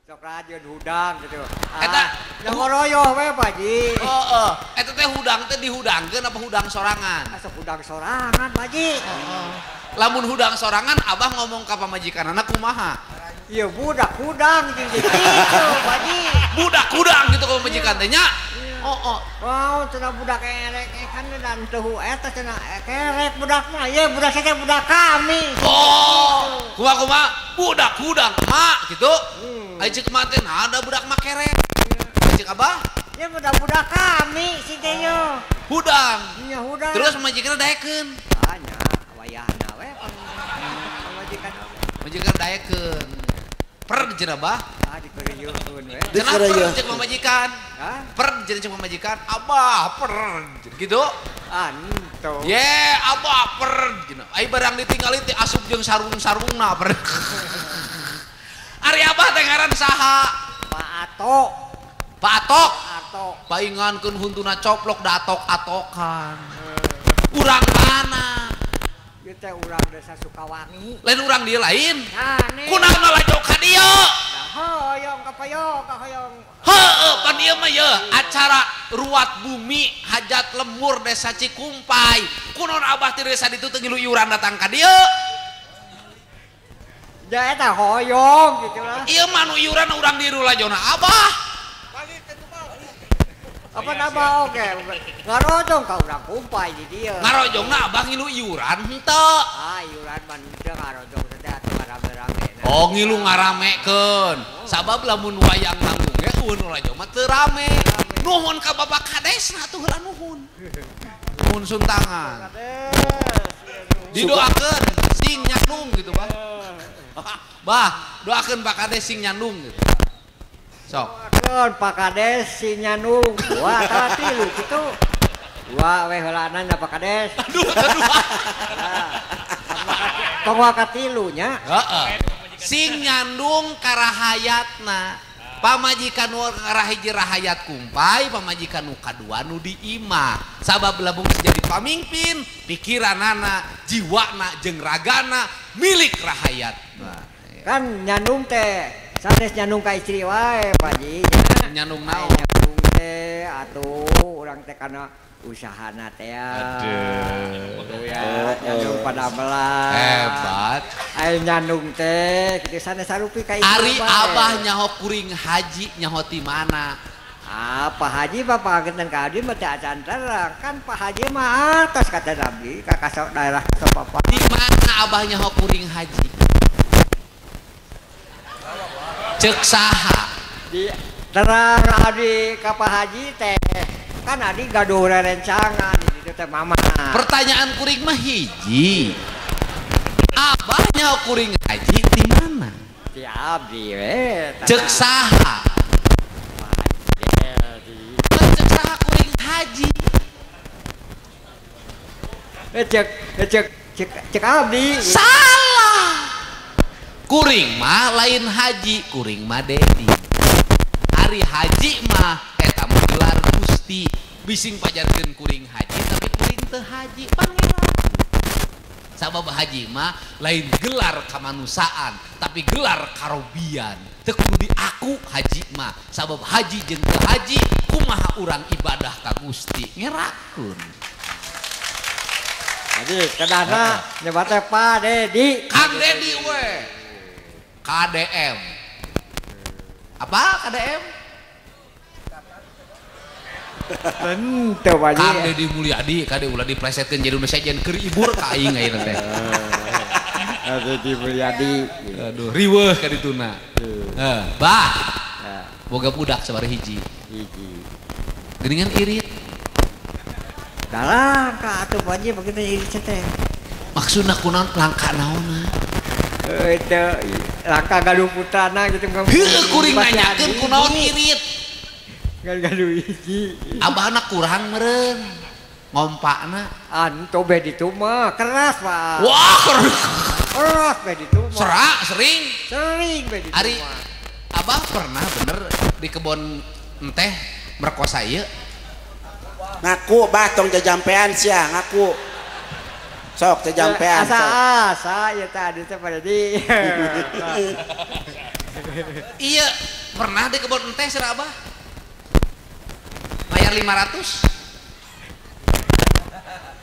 Sok rajin hudang gitu. Eta ngoroyoh we Pak Haji. Heeh. Eta teh hudang teh dihudangkeun apa hudang sorangan? Asa hudang sorangan Pak Haji. Heeh. Lamun hudang sorangan abah ngomong ka pamajikanana kumaha? Iya budak hudang jeung gitu Pak Haji. Budak hudang gitu ka pamajikan teh nya. Oh, oh. Wow, cenah budak kerek kan dan teu eta cenah kerek budakna. Ieu budak saya budak kami. Oh, kumaha budak hudang mak gitu. Ai ceuk mak teh nah ada budak mah kerek. Ceuk abah? Ya budak-budak kami si teh yo. Hudang. Nya hudang. Terus pamajikanna daekeun. Ah nya wayahna we pamajikan. Pamajikan daekeun. Per jeung abah? Ah dikereuyeun we. Cenah per jeung pamajikan. Hah? Per jeung pamajikan, abah per gitu. Anto. Ye, abah per jeung. Ai barang ditinggali teh asup jeung sarung-sarungna per. Ari abah teh ngaran saha? Pak Atok. Pak Atok. Atok. Paingankeun huntuna coplok da atok-atokan. Urang mana? Ieu teh urang desa Sukawangi. Lain urang dieu lain. Sanes. Kunaon lalajo ka dieu? Hoyong ka payong ka hoyong. Heueuh, pan ieu mah yeuh acara ruat bumi hajat lemur desa Cikumpai. Kunaon abah ti desa ditu teu ngilu iuran datang ka dieu? Ja eta hoyong gitu lah. Ieu mah nu iuran urang dieu lajona abah. Apa nama oke? Ngarojong ka urang Kumpai di dieu. Ngarojongna abah ngilu iuran henteu. Ah iuran mah henteu ngarojong teh atuh ngarame-rame. Oh ngilu ngaramekeun. Sabab lamun wayang manggung ge eueun nu lajong mah teu rame. Nuhun ka Bapak Kadesna atuh heula nuhun. Nuhun suntangan. Didoakeun sing nyandung gitu bah. Bah, doakeun Pak Kades sing nyandung gitu. Sok. Doakeun Pak Kades sing nyandung. Dua atawa tilu kitu. Dua we heulana nya Pak Kades. Aduh, kedua. Tong waka tilu nya. Heeh. Sing nyandung karahayatna. Pamajikan nu karahiji rahayat Kumpai, pamajikan nu kadua nu di imah. Sabab lamun jadi pamimpin, pikiranana, jiwana jeung ragana milik rahayatna. Kan nyandung teh sanes nyandung ka istri wae Pak Haji. Nyandung naon? Nyandung teh atuh urang teh kana usahana teh. Aduh. Ya, nyandung padamelan. Hebat. Ai nyandung teh kitu sanes sarupi ka istri. Ari abah nyaho kuring haji nyaho ti mana? Ah, Pak Haji Bapak geuten ka abdi mah teu acan terang. Kan Pak Haji mah atos kata abdi ka kasok daerah Kasopapa. Di mana abah nyaho kuring haji? Cek saha? Di terang abdi ka Pak Haji teh kan abdi gaduh rerencangan di ditu teh mama. Pertanyaan kuring mah hiji. Abah nyaho kuring haji di mana? Di abdi we. Cek saha? Cek saha kuring haji? Cek cek cek cek abdi. Salah. Kuring mah lain haji, kuring mah Dedi. Ari haji mah eta mah gelar Gusti. Bising pajarkeun kuring haji tapi kuring teu haji pangeran. Sabab haji mah lain gelar kamanusiaan tapi gelar karobian. Teu kudu diaku haji mah. Sabab haji jeung teu haji kumaha urang ibadah ka Gusti ngerakeun. Jadi kedahna nyebat teh Pak Dedi. Kang Dedi we. KDM. Apa KDM? Henteu Pak Haji. Kang Dedi Mulyadi, kade ulah diplesetkeun jadi nu sejen keur ibur ka aing ayeuna teh. Dedi Mulyadi. Aduh, riweuh ka dituna. Heh, bah. Boga budak sabaraha hiji. Hiji. Geuningan irit. Da langka atuh Pak Haji begitu irit teh. Maksudna kunaon langka naonna? Itu langka gaduh putrana gitu. Heueuh kuring nanyakeun kunaon irit. Gaduh hiji. Abahna kurang meureun. Ngompakna. Anto be ditu mah keras Pak. Wah, keras. Keras be ditu mah. Serak sering. Sering be ditu. Ari abah pernah bener di kebon enteh merkosa ieu? Ngaku bah tong jajampean sia ngaku. Sok jajampean. Asa asa ya tadi teh pada di. Iya, pernah di kebon teh sira Abah? Bayar 500?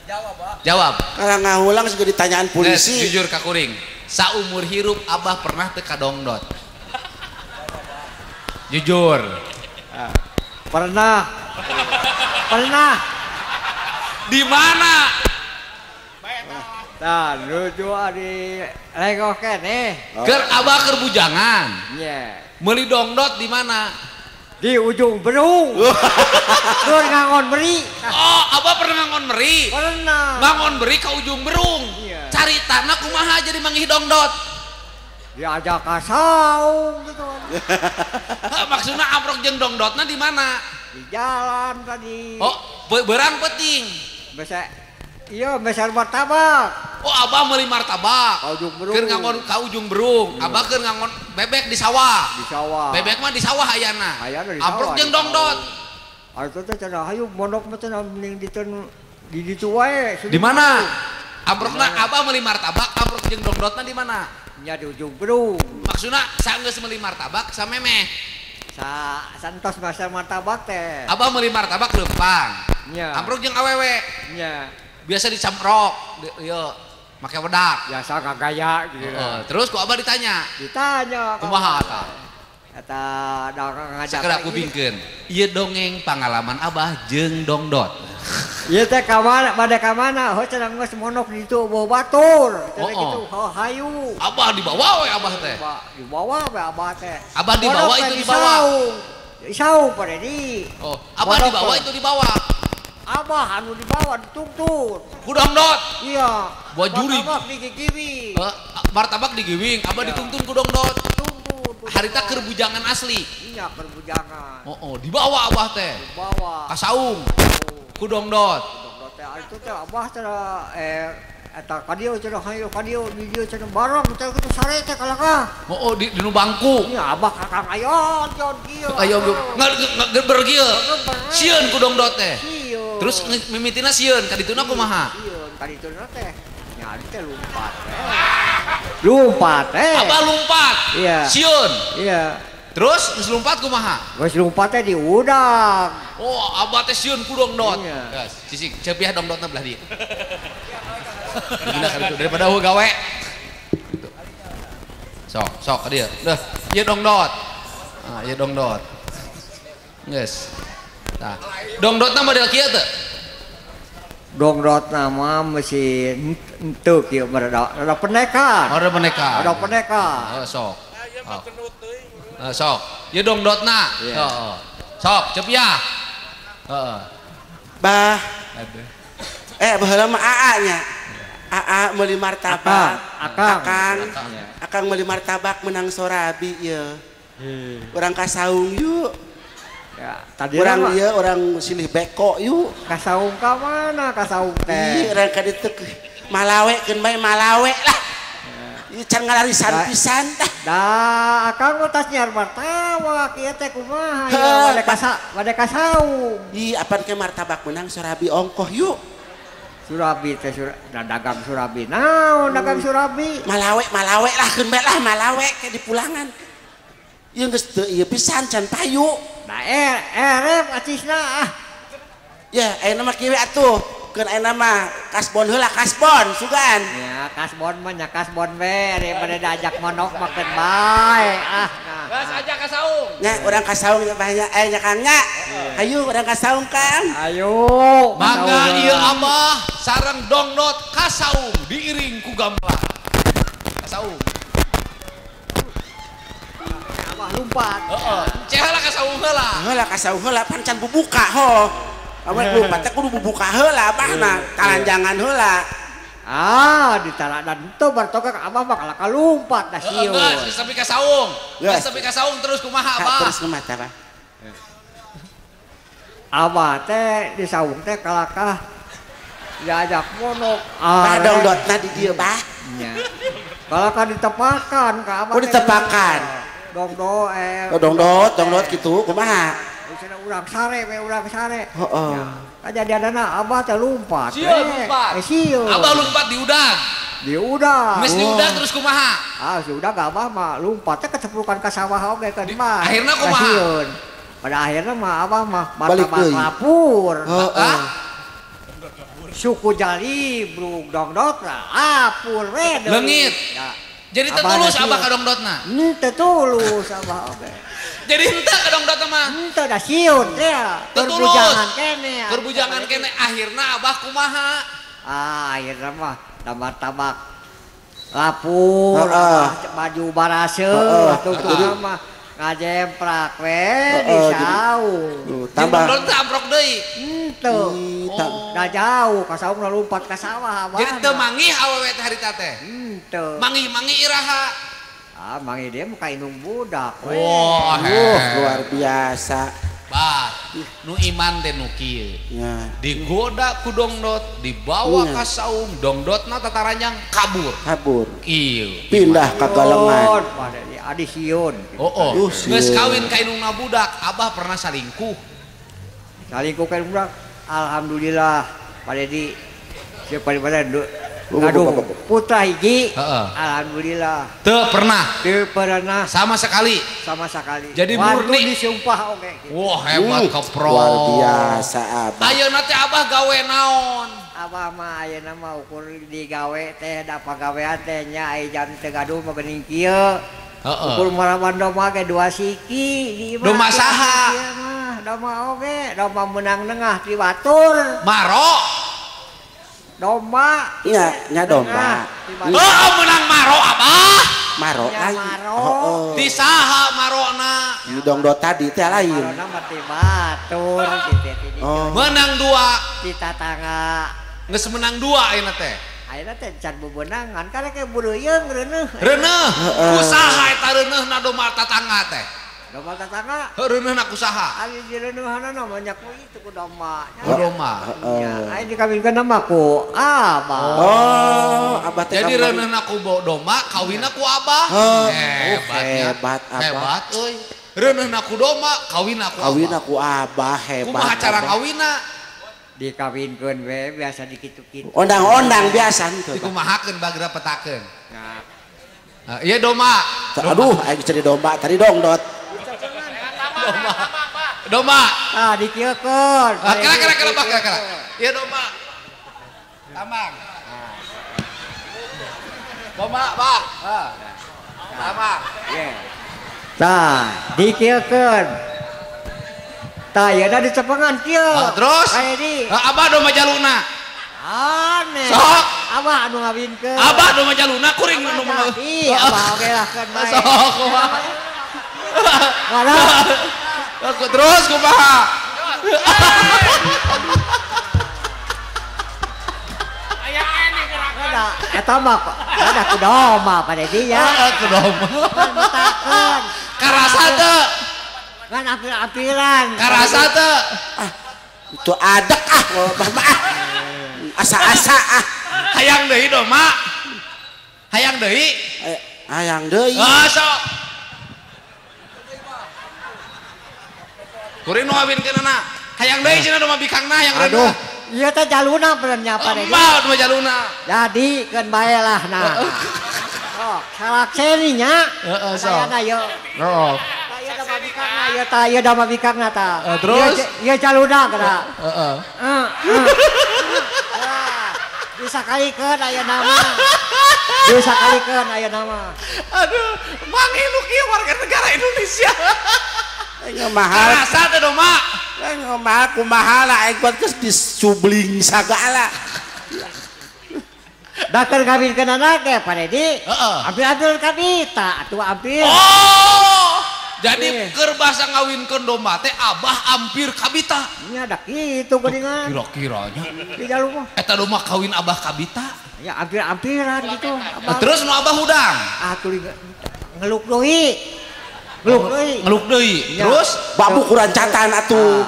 Jawab, Pak. Jawab. Kalau ngahulang juga ditanyaan polisi. Jujur ka kuring, saumur hirup Abah pernah teu ka dongdot? Jujur. Pernah. Pernah. Di mana? Nah, nuju di Legok keneh. Keur Abah keur bujangan. Iya. Meuli dongdot di mana? Di ujung berung. Keur ngangon beri. Oh, Abah pernah ngangon beri? Pernah. Ngangon beri ke ujung berung. Iya. Cari tanah kumaha jadi manggih dongdot? Diajak ka saung gitu. Maksudna amprok jeung dongdotna di mana? Di jalan tadi. Oh, berang penting. Bisa. Iya, meser martabak. Oh, Abah meuli martabak. Ka ujung berung. Keur ngangon ka ujung berung. Iya. Abah keur ngangon bebek di sawah. Di sawah. Bebek mah di sawah ayana. Ayana di sawah. Amprok jeung dongdot. Atuh teh cenah hayu mondok mah cenah mending di ditu wae. Di mana? Amprokna Abah meuli martabak, amprok jeung dongdotna di mana? Nya di ujung berung. Maksudna saenggeus meuli martabak samemeh. Sa santos meser martabak teh. Abah meuli martabak leumpang. Nya. Amprok jeung awewe. Nya. Biasa dicamprok, ieu make wedak. Biasa kagaya gitu. Terus ku Abah ditanya. Ditanya. Kumaha eta? Eta ngajak. Sakeulah kupingkeun. Ieu dongeng pangalaman Abah jeung dongdot. Ieu teh ka mana, bade ka mana? Heuh cenah geus monok di ditu bawa batur. Cenah kitu, heuh hayu. Abah dibawa we Abah teh. Dibawa we Abah teh. Abah dibawa itu dibawa. Di saung Pak Dedi. Oh, Abah dibawa itu dibawa. Abah anu dibawa dituntun. Ku dongdot. Iya. Buat juri. Martabak digigiwing. Martabak digiwing, Abah dituntun ku dongdot. Dituntun. Harita keur bujangan asli. Iya, keur bujangan. Oh, dibawa Abah teh. Dibawa. Ka saung. Ku dongdot. Dongdot teh itu teh Abah teh eta ka dieu cenah hayu ka dieu di dieu cenah bareng teh kitu sare teh kalakah. Oh, di nu bangku. Iya, Abah kakang ayo jon kieu. Ayo ngageber kieu. Sieun ku dongdot teh. Terus mimitina sieun ka dituna kumaha? Sieun ka dituna teh. Nya teh lumpat teh. Lumpat teh. Abah lumpat. Iya. Sieun. Iya. Terus geus lumpat kumaha? Geus lumpat teh diudang. Oh, Abah teh sieun ku dongdot. Iya. Geus, cicing cepiah dongdotna belah dieu. Daripada eueuh gawe. Sok, sok ka dieu. Deuh, ieu dongdot. Ah, ieu dongdot. Geus. Tah, dongdotna model kieu teu? Dongdotna mah mesti henteu kieu mah rada pendekan. Oh, rada pendekan. Rada pendekan. Heeh, sok. Sok. Ieu dongdotna. Heeh. Sok, cepiah. Heeh. Bah. Aduh. Baheula mah AA nya. AA meuli martabak. Akang. Akang meuli martabak menang sorabi ieu. Urang ka saung yuk. Ya, tadi orang dia orang silih beko yuk. Ka saung ka mana ka saung teh? Ih, urang ka ditu malawe keun bae malawe lah. Ieu can ngalarisan pisan tah. Da, akang mah tas nyiar martabak ieu teh kumaha ya bade ka saung. Ih, apan ke martabak menang sorabi ongkoh yuk. Surabi teh dagang surabi. Naon dagang surabi? Malawe malawe lah keun bae lah malawe ke di pulangan. Ieu geus teu ieu pisan can payu. Nah, erep acisna ah. Ya, ayeuna mah kieu atuh. Keun ayeuna mah kasbon heula kasbon sugan. Ya, kasbon mah nya kasbon we daripada diajak monok mah keun bae ah. Nah. Geus ajak ka saung. Nya urang ka saung nya banyak nya Kang nya. Hayu urang ka saung Kang. Ayo. Mangga ieu Abah sareng dongdot ka saung diiring ku gamelan. Ka saung. Abah lompat. Heeh. Ceh heula ka saung heula. Heula ka saung heula pan can bubuka ho. Abah lompat teh kudu bubuka heula abahna, talanjangan heula. Ah, ditaladan teu bartokak abah mah kalah kalumpat da sieun. Geus sampai ka saung. Geus sampai ka saung terus kumaha abah? Terus kumaha tah, Abah? Abah teh di saung teh kalakah diajak monok. Bah dongdotna di dieu, Bah. Nya. Kalakah ditepakan ka abah. Oh, ditepakan. Dongdot oh, dongdot, dongdot gitu kumaha? Cenah urang sare we urang sare. Heeh. Kajadianana abah teh lumpat. Sieun lumpat. Sieun. Abah lumpat di udang. Diudag. Geus diudag terus kumaha? Ah, sudah abah mah lumpatnya keceplukan ka sawah oge kan mah. Akhirna kumaha? Pada akhirnya mah abah mah martabak lapur. Heeh. Suku jali brug dongdot lapur we. Leungit. Jadi teu tulus abah ka dongdotna. Henteu tulus abah oge. Jadi henteu ka dongdotna mah. Henteu da sieun teh. Teu tulus. Kerbujangan kene. Kerbujangan kene akhirna abah kumaha? Ah, akhirna mah martabak lapur, baju baraseuh atuh mah ngajemprak we di saung. Tambah dongdot teh amprok deui. Henteu. Da jauh ka saung lompat ka sawah abah. Jadi teu manggih awewe teh harita teh. Henteu. Manggih-manggih iraha. Ah, manggih dia muka indung budak we. Wah, luar biasa. Bah, nu iman teh nu kieu. Digoda ku dongdot, dibawa ka saung, dongdotna tataranjang kabur. Kabur. Ieu. Pindah ka galengan. Adi sieun. Oh, geus kawin ka indungna budak, abah pernah salingkuh. Salingkuh ka indung budak. Alhamdulillah, Pak Dedi. Sieu pada ngaduh putra hiji. Alhamdulillah. Teu pernah. Teu pernah. Sama sekali. Sama sekali. Jadi murni disumpah oge. Wah, hebat keprok. Luar biasa abah. Ayeuna teh abah gawe naon? Abah mah ayeuna mah ukur digawe teh da pagawean teh nya aya jam teu gaduh mah geuning kieu. Ukur maraban domba ge 2 siki di imah. Domba saha? Domba oge, domba meunang nengah ti batur. Maro. Domba. Iya, nya domba. Oh, menang maro abah. Maro lain. Maro. Di saha marona? Di dongdot tadi teh lain. Marona mah ti batur kitu. Menang 2. Di tatangga. Geus menang 2 ayeuna teh. Ayeuna teh can bebenangan karek ge bureuyeung reuneuh. Reuneuh. Kusaha eta reuneuhna domba tatangga teh? Domba tatangga? Heuh, reuneuhna kusaha? Ari direunuhanna mah nya ku itu ku domba. Ku domba. Heeh. Aya dikawinkeun mah ku abah. Oh, abah teh. Jadi reuneuhna ku domba, kawinna ku abah. Hebatnya. Hebat abah. Hebat euy. Reuneuhna ku domba, kawinna ku abah. Kawinna ku abah, hebat. Kumaha cara kawinna? Dikawinkeun we biasa dikitu-kitu. Ondang-ondang biasa henteu. Dikumahakeun bageura petakeun. Nah, ieu domba. Aduh, aing jadi domba tadi dongdot. Domba. Domba. Ah, dikieukeun. Ah, kira-kira kira kira. Ieu domba. Tambang. Domba, Pak. Ah. Tambang. Ye. Tah, dikieukeun. Tah, ieu da dicepengan kieu. Terus? Aya di. Abah domba jaluna. Aneh. Sok. Abah anu ngawinkeun. Abah domba jaluna kuring nu mah. Ih, abah oge lah keun bae. Sok kumaha. Mana? Terus kumaha? Aya aneh gerakan. Eta mah ada ku domba Pak Dedi ya. Heeh, ku domba. Mentakeun. Karasa teu? Ngan ampir-ampiran. Karasa teu? Ah, itu adek ah, abah mah ah. Asa-asa ah. Hayang deui domba. Hayang deui. Hayang deui. Ah, sok. Kuring nu ngawinkeunana. Hayang deui cenah domba bikangna hayang reuneuh. Aduh, ieu teh jaluna bener nya Pak Dedi. Emal domba jaluna. Jadi keun bae lah nah. Oh, salakseni nya. Heeh, sok. Tah ieu. Heeh. Tah ieu domba bikangna ieu tah ieu domba bikangna tah. Terus? Ieu jaluna geura. Heeh. Heeh. Bisa kalikeun aya nama. Bisa kalikeun aya nama. Aduh, manggih nu kieu warga negara Indonesia. Aing mahal. Karasa teh domba. Aing mahal kumaha lah aing geus disubling sagala. Da keur ngawinkeun ge Pak Dedi. Heeh. Ampir-ampir kabita atuh ampir. Oh. Jadi keur basa ngawinkeun domba teh abah ampir kabita. Nya da kitu geuningan. Kira-kiranya. Di jalu mah. Eta domba kawin abah kabita. Ya ampir-ampiran gitu. Abah. Terus nu abah hudang. Atuh ngeluk deui. Ngeluk deui. Ngeluk deui. Terus babu kurancatan atuh.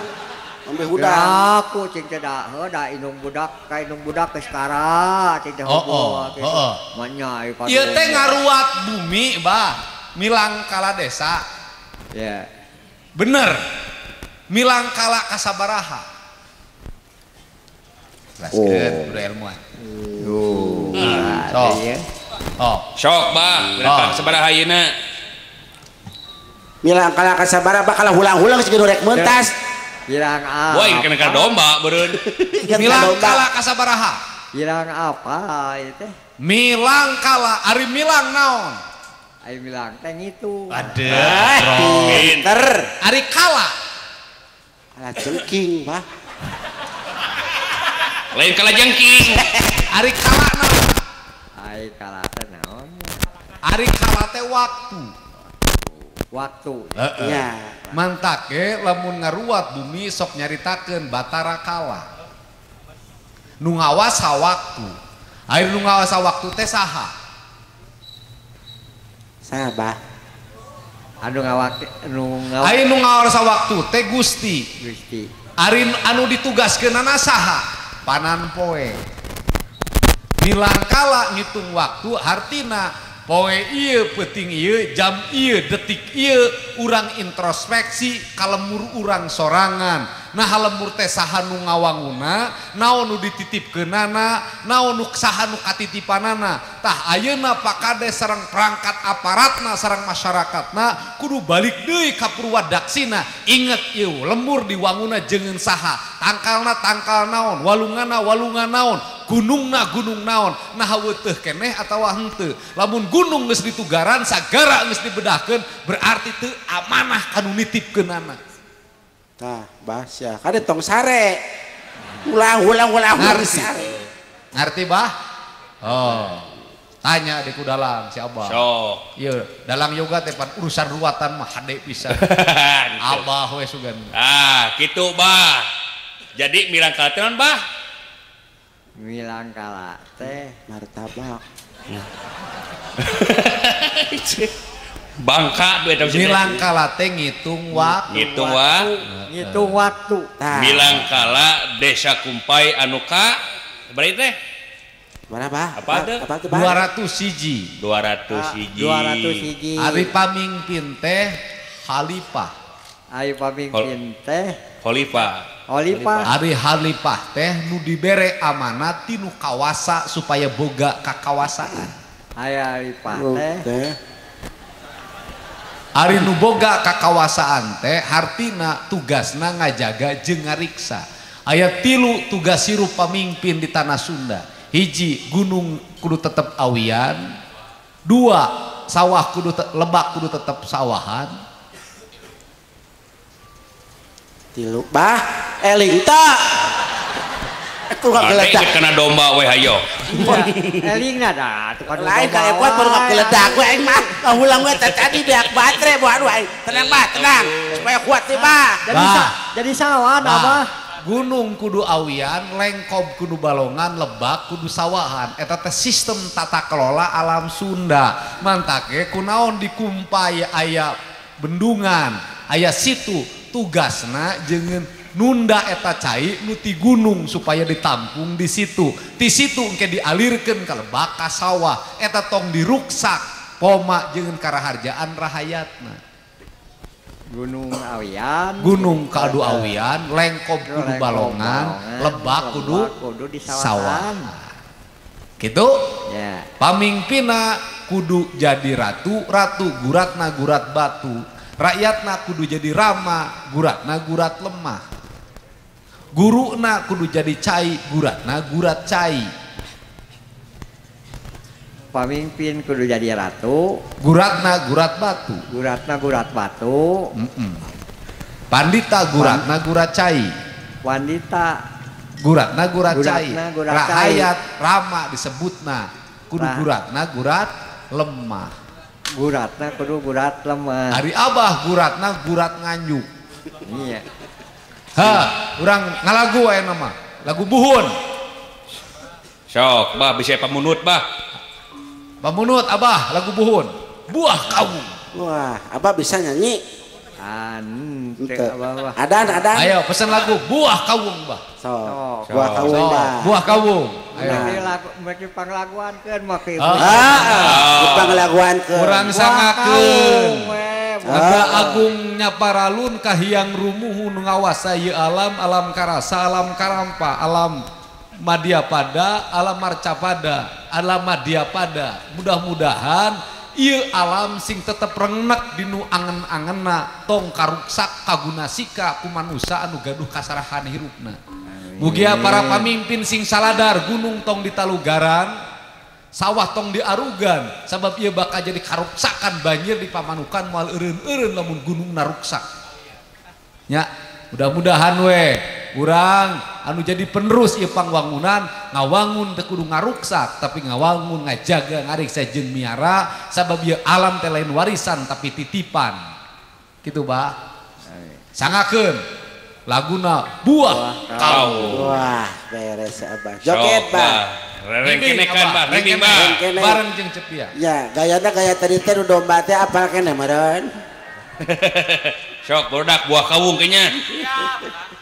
Ambe hudang. Aku cing teh da heuh da indung budak ka indung budak geus tara cing teh hubung. Heeh. Manya ieu teh ngaruat bumi bah. Milang kala desa. Ya. Bener. Milang kala kasabaraha. Jelaskeun kudu ilmuwan. Sok. Oh, sok bah, berapa sabaraha ayeuna? Milang kala ka sabaraha bakal hulang-hulang geus rek mentas. Milang apa? Wah, kena ka domba beureun. Milang kala ka sabaraha? Milang apa ieu teh? Milang kala, ari milang naon? Ari milang teh ngitung. Aduh, pinter. Ari kala. Kala jengking, bah. Lain kala jengking. Ari kala naon? Ari kala teh naon? Ari kala teh waktu. Waktu. Heeh. Mantak ge lamun ngaruat bumi sok nyaritakeun Batara Kala. Nu ngawasa waktu. Ari nu ngawasa waktu teh saha? Saha, bah? Anu ngawak nu ngawasa. Ari nu ngawasa waktu teh Gusti. Gusti. Ari anu ditugaskeunana saha? Panan poe. Milangkala ngitung waktu hartina poe ieu peuting ieu jam ieu detik ieu urang introspeksi kalemur urang sorangan. Nah lemur teh saha nu ngawanguna, naon nu dititipkeunana, naon nu saha nu katitipanana. Tah ayeuna Pak Kades sareng perangkat aparatna sareng masyarakatna kudu balik deui ka Purwadaksina. Inget ieu lemur diwanguna jeung saha, tangkalna tangkal naon, walungana walungan naon, gunungna gunung naon. Nah weteuh keneh atawa henteu. Lamun gunung geus ditugaran, sagara geus dibedahkeun, berarti teu amanah kanu nitipkeunana. Tah, bah sia. Kade tong sare. Ulang-ulang ulang sare. Ngerti, bah? Oh. Tanya di ku dalang si Abah. Sok. Ieu, dalang yoga teh pan urusan ruatan mah hade pisan. Abah we sugan. Ah, kitu bah. Jadi milang kala teh naon, bah? Milang kala teh martabak. Bangka duit milang kala teh ngitung waktu. Ngitung waktu. Ngitung waktu. Milang kala desa Kumpai anu ka berapa teh? Berapa? Apa teh? 201. 201. 201. Ari pamingpin teh khalifah. Ari pamingpin teh khalifah. Khalifah. Ari khalifah teh nu dibere amanat ti nu kawasa supaya boga kakawasaan. Ari khalifah teh Ari nu boga kakawasaan teh hartina tugasna ngajaga jeung ngariksa. Aya 3 tugas hirup pamimpin di tanah Sunda. Hiji, gunung kudu tetep awian. 2, sawah kudu lebak kudu tetep sawahan. 3, bah eling ta. Aku ngageledak kena domba we hayo. Elingna da tukang lain ka epot baru ngageledak we aing mah. Ulang we tadi beak batere buat aing. Tenang bah, tenang. Supaya kuat sih bah. Jadi sawan abah. Gunung kudu awian, lengkob kudu balongan, lebak kudu sawahan. Eta teh sistem tata kelola alam Sunda. Mantake kunaon dikumpai aya bendungan, aya situ tugasna jeung nunda eta cai nu ti gunung supaya ditampung di situ. Ti situ engke dialirkeun ka lebak ka sawah. Eta tong diruksak poma jeung karaharjaan rahayatna. Gunung awian, gunung kadu awian, lengkob kudu balongan, lebak kudu sawah. Gitu? Ya. Pamingpina kudu jadi ratu, ratu guratna gurat batu. Rakyatna kudu jadi rama, guratna gurat lemah. Guruna kudu jadi cai, guratna gurat cai. Pamimpin kudu jadi ratu, guratna gurat batu. Guratna gurat batu. Pandita guratna gurat cai. Pandita guratna gurat cai. Rahayat rama disebutna kudu guratna gurat lemah. Guratna kudu gurat lemah. Ari abah guratna gurat nganjuk. Iya. Ha, urang ngalagu aya nama. Lagu buhun. Sok, bah bisa pamunut, bah. Pamunut abah lagu buhun. Buah kawung. Wah, abah bisa nyanyi. Abah. Adan, adan. Ayo pesan lagu buah kawung, bah. Sok. Buah kawung, bah. Buah kawung. Ayo. Make panglaguankeun make. Heeh. Panglaguankeun. Urang sangakeun. Aga agung nyaparalun kahiyang rumuhun ngawasa ieu alam, alam karasa, alam karampa, alam Madyapada alam marcapada alam madyapada. Mudah-mudahan ieu alam sing tetep rengnek dinu angen-angenna tong karuksak kaguna sika ku manusa anu gaduh kasarahan hirupna. Mugia para pamimpin sing saladar gunung tong ditalugaran, sawah tong diarugan, sabab ieu bakal jadi karuksakan banjir di pamanukan moal eureun-eureun lamun gunung naruksak. Nya, mudah-mudahan we urang anu jadi penerus ieu pangwangunan ngawangun teu kudu ngaruksak tapi ngawangun ngajaga ngariksa jeung miara sabab ieu alam teh lain warisan tapi titipan. Kitu bah. Sangakeun laguna buah kau. Wah, beres abah. Joget bah. Rengkenekan bah, rengking bah. Bareng jeung cepia. Ya, gayana gaya tadi teh nu domba teh apal keneh meureun. Sok bodak buah kawung kayaknya. Siap.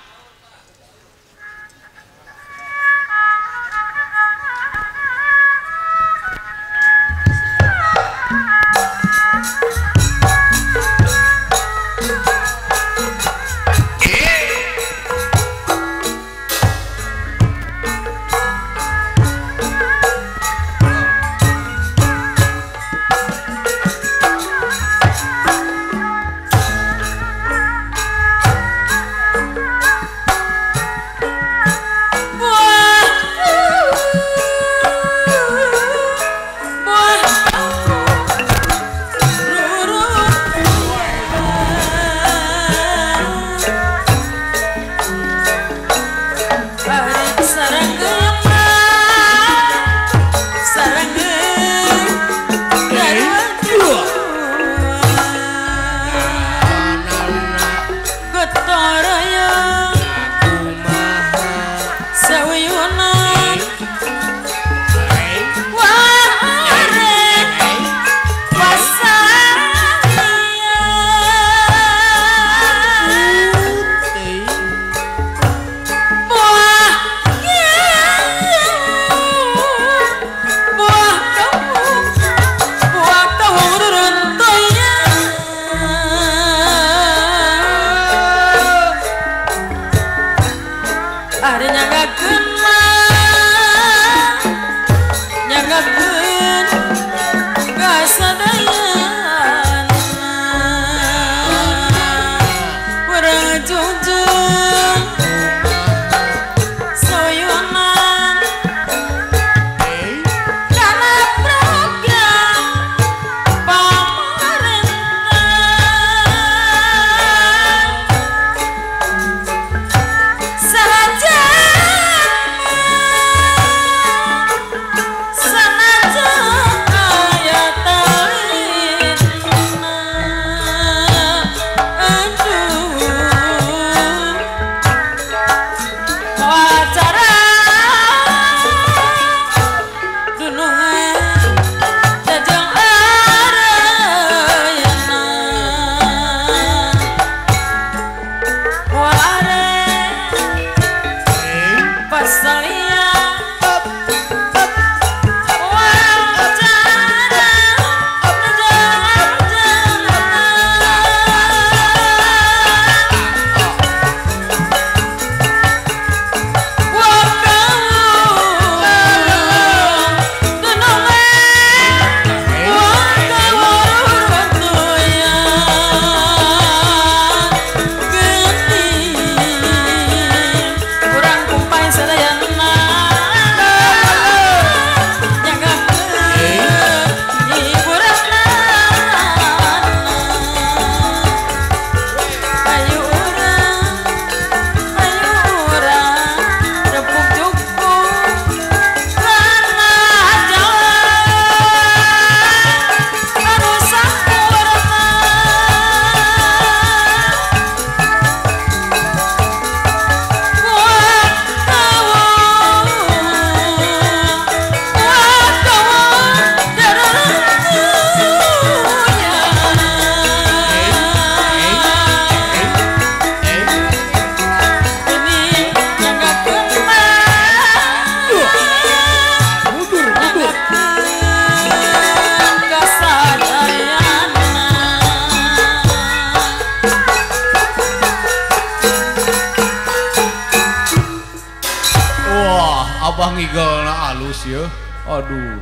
ngigelna alus ya. Aduh.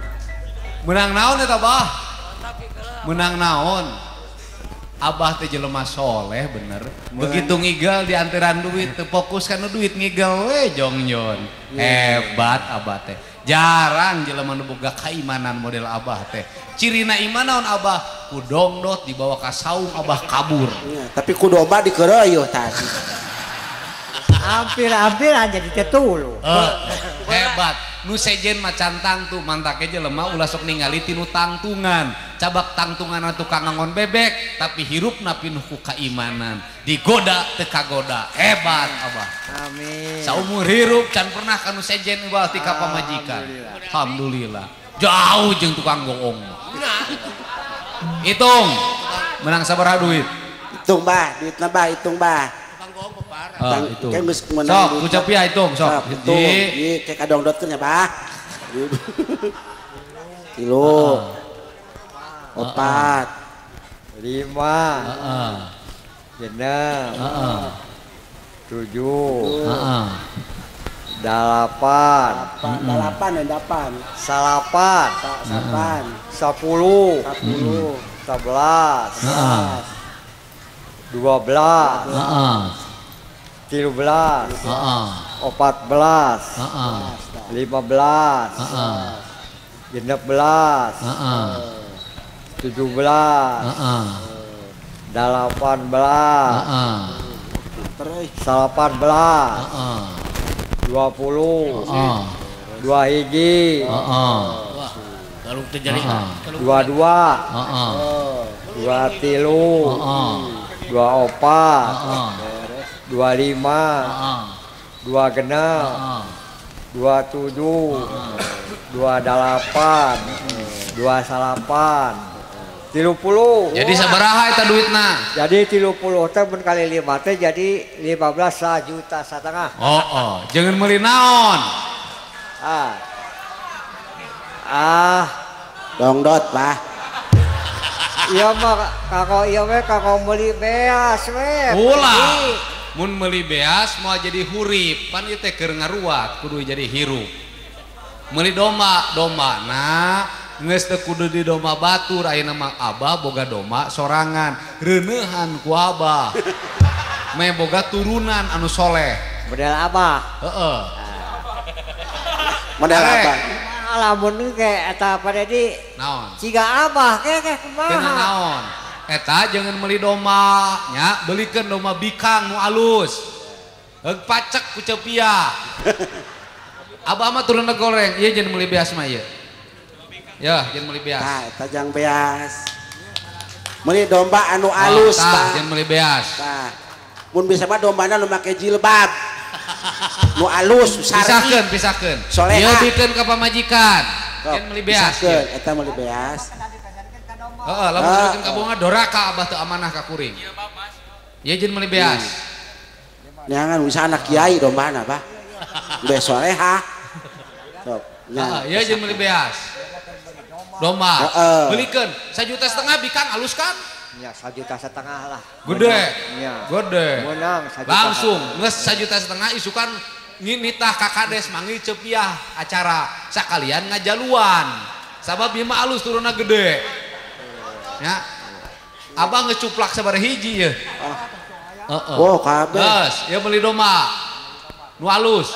Menang naon eta Bah? Menang naon? Abah teh jelema soleh bener. Begitu ngigel di anteran duit teu fokus kana duit ngigel we jongjon. Hebat abah teh. Jarang jelema nu boga kaimanan model abah teh. Cirina iman naon abah? Ku dongdot dibawa ka saung abah kabur. Ya, tapi ku domba dikeroyoh tadi. Hampir-hampir aja ditetulu. Hebat. Nu sejen macan tangtu mantake jelema ulah sok ningali tinu tangtungan. Cabak tangtungan tukang ngangon bebek tapi hirupna pinuh ku kaimanan. Digoda teu kagoda. Hebat abah. Amin. Saumur hirup can pernah kanu sejen ubah ti ka pamajikan. Alhamdulillah. Jauh jeung tukang goong. Hitung. Menang sabaraha duit? Hitung bah, duitna bah, hitung bah. Itu. Sok, ucap ya hitung, sok. Hitung, ieu kayak kadongdotkeun ya, Bah. 3, 4, 5, 6, 7, 8, 8, 9, 10, 11, 12, 13, 14, 15, 16, 17, 18, 19, 20, 21, 22, 23, 24, 25, 26, 27, 28, 29, 30. Jadi sabaraha eta duitna? Jadi 30 teh mun kali 5 teh jadi 15,5 juta. Oh, oh, jangan meuli naon. Dongdot lah. Iya mah kakak iya we kakak meuli beas we. Ulah. Mun meuli beas mau jadi hurip, pan ieu teh keur ngaruat kudu jadi hirup. Meuli domba, domba nah geus teu kudu di domba batur ayeuna mah abah boga domba sorangan, reuneuhan ku abah. Meh boga turunan anu soleh. Model abah. Heeh. Model abah. Lamun ke eta Pak Dedi. Naon? Ciga abah ke kumaha? Cenah naon? Eta jangan meuli domba nya, belikeun domba bikang nu alus. Heug pacek ku cepia. Abah mah turunna goreng, ieu jangan meuli beas mah ieu. Ya, jangan meuli beas. Tah, eta jang beas. Meuli domba anu alus, tah, jangan meuli beas. Tah. Mun bisa mah dombana nu make jilbab. Nu alus, syar'i. Pisahkeun, pisahkeun. Soleha. Ieu bikeun ka pamajikan. Jangan meuli beas. Pisahkeun, eta meuli beas. Heeh, lamun bikeun ka bunga doraka abah teu amanah ka kuring. Ieu jeung meuli beas. Jangan bisa anak kiai dombana, Bah. Beas soleha. Sok. Heeh, ieu jeung meuli beas. Domba. Belikeun 1,5 juta bikang alus kan? Ya, 1,5 juta lah. Gede. Ya. Gede. Menang 1 juta. Langsung geus 1,5 juta isukan nitah ka kades manggil cepiah acara sakalian ngajaluan. Sabab ieu mah alus turunna gede. Ya. Abah ngecuplak sabaraha hiji ye. Heeh. Oh, kabeh. Geus, ieu meuli domba. Nu alus.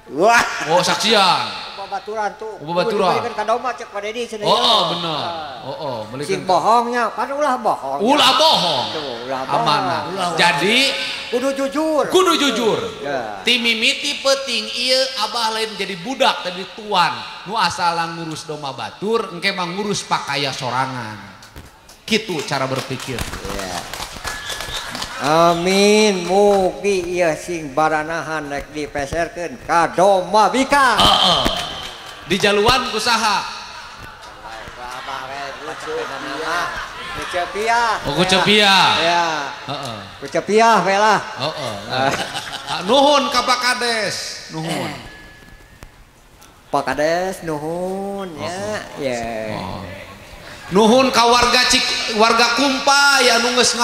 Wah. Oh, saksian. Babaturan tuh. Babaturan. Belikan ka domba cek Pak Dedi cenah. Oh, bener. Oh, belikan. Sing bohongnya, pan ulah bohong. Ulah bohong. Tuh, ulah bohong. Amanah. Jadi kudu jujur. Kudu jujur. Ya. Ti mimiti peuting ieu abah lain jadi budak tadi tuan. Nu asal ngurus domba batur, engke mah ngurus pakaya sorangan. Kitu cara berpikir. Ya. Amin, mugi ieu sing baranahan rek dipeserkeun ka domba bikang. Heeh. Di jaluan kusaha? Kucepiah. Oh, kucepiah. Ya. Heeh. Kucepiah we lah. Heeh. Nuhun ka Pak Kades, nuhun. Pak Kades nuhun ya. Ya. Nuhun ka warga warga Kumpai anu geus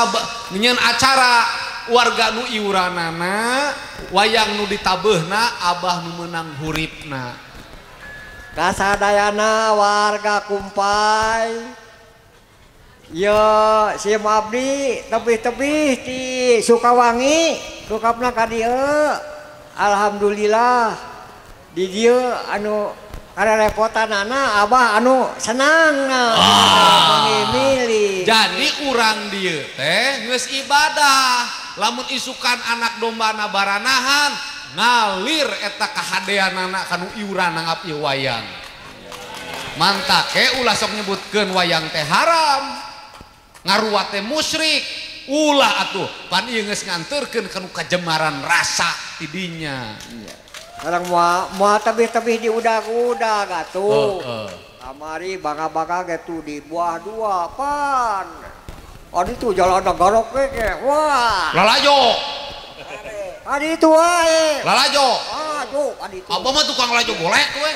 nyeun acara Warga nu iuranana, wayang nu ditabeuhna, abah nu meunang huripna. Kasadayana warga Kumpai. Yo sim abdi tebih-tebih di Sukawangi, lukapna ka dieu. Alhamdulillah di dieu anu karerepotanana abah anu senangna milih. Jadi urang dieu teh geus ibadah, lamun isukan anak dombana baranahan ngalir eta kahadeanana kanu iuran nanggap ieu wayang. Mantake ulah sok nyebutkeun wayang teh haram. Ngaruat teh musyrik ulah atuh pan ieu geus nganterkeun kanu kajemaran rasa tidinya. Sekarang moal tebih-tebih di udag-udag atuh. Kamari bangga-bangga gitu di buah dua pan. Adi tuh jalan garok we ke. Wah. Lalajo. Adi itu wae. Lalajo. Aduh, adi itu. Apa mah tukang lalajo golek we.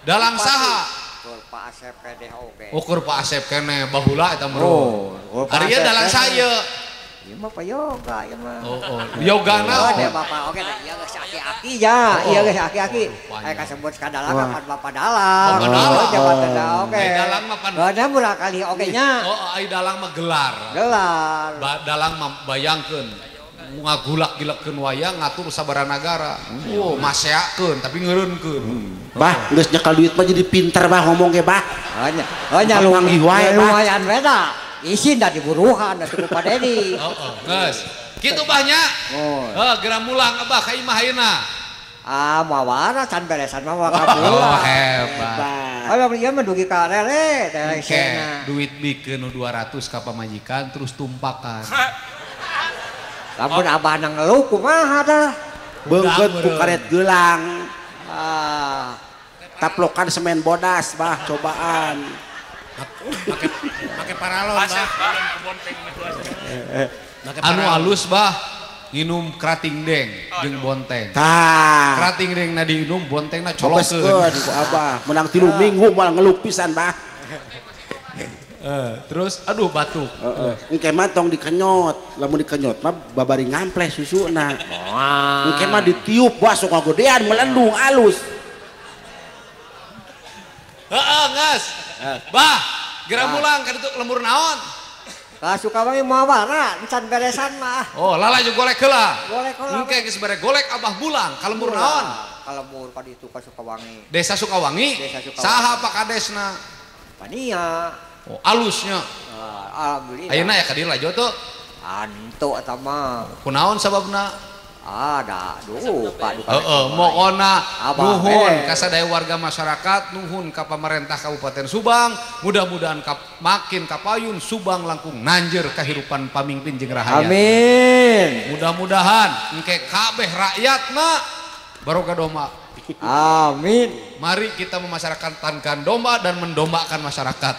Dalang saha? Ukur Pak Asep keneh oge. Ukur Pak Asep keneh baheula eta meureun. Ari ieu dalang saya. Ieu mah Pak Yoga ieu mah. Oh, yoga naon? Oh, Bapak oge da ieu geus aki-aki ya, ieu geus aki-aki. Aya kasebut ka dalang pan Bapak dalang. Bapak dalang. Jabatan oge. Ai dalang mah pan. Beuh murah kali oge nya. Oh, ai dalang mah gelar. Gelar. Dalang mah bayangkeun ngagulak-gilakeun wayang ngatur sabara nagara. Oh, maseakeun tapi ngeureunkeun. Bah, geus nyekal duit mah jadi pinter bah ngomong ge bah. Hanya, hanya lumayan we da. Isin da diburuhan atuh ku Pak Dedi. Heeh, geus. Kitu bah nya. Heuh, geura mulang abah ka imah ayeuna. Ah, mawara can beresan mah ka pulang. Oh, hebat. Oh, ieu mah dugi ka rere teh. Duit bikeun nu 200 ka pamajikan terus tumpakan. Lamun abah nang ngeluh kumaha dah. Beungkeut ku karet geulang. Ah, taplokan semen bodas bah cobaan. Make paralon bah. Anu alus bah nginum krating deng jeung bonteng. Tah. Krating deng na diinum bontengna colokeun. Ku abah menang 3 minggu moal ngeluh pisan bah. Terus aduh batuk. Engke mah tong dikenyot, lamun dikenyot mah babari ngampleh susuna. Engke mah ditiup wah sok ngagodean melendung alus. Heeh, geus. Bah, geura mulang ka ditu lembur naon? Ka Sukawangi mawara encan beresan mah. Oh, lalajo golek heula. Golek heula. Engke geus bare golek abah mulang ka lembur naon? Ka lembur ka ditu ka Sukawangi. Desa Sukawangi? Desa Sukawangi. Saha Pak Kadesna? Pania. Oh, alusnya. Alhamdulillah. Ayeuna ya ka dieu lajo tuh. Antu eta mah. Kunaon sababna? Ada, duka duka. Heeh, mokona nuhun ka sadaya warga masyarakat, nuhun ka pamarentah Kabupaten Subang, mudah-mudahan makin kapayun Subang langkung nanjer kahirupan pamingpin jeung rahayat. Amin. Mudah-mudahan engke kabeh rakyatna barokah domba. Amin. Mari kita memasyarakatkan domba dan mendombakan masyarakat.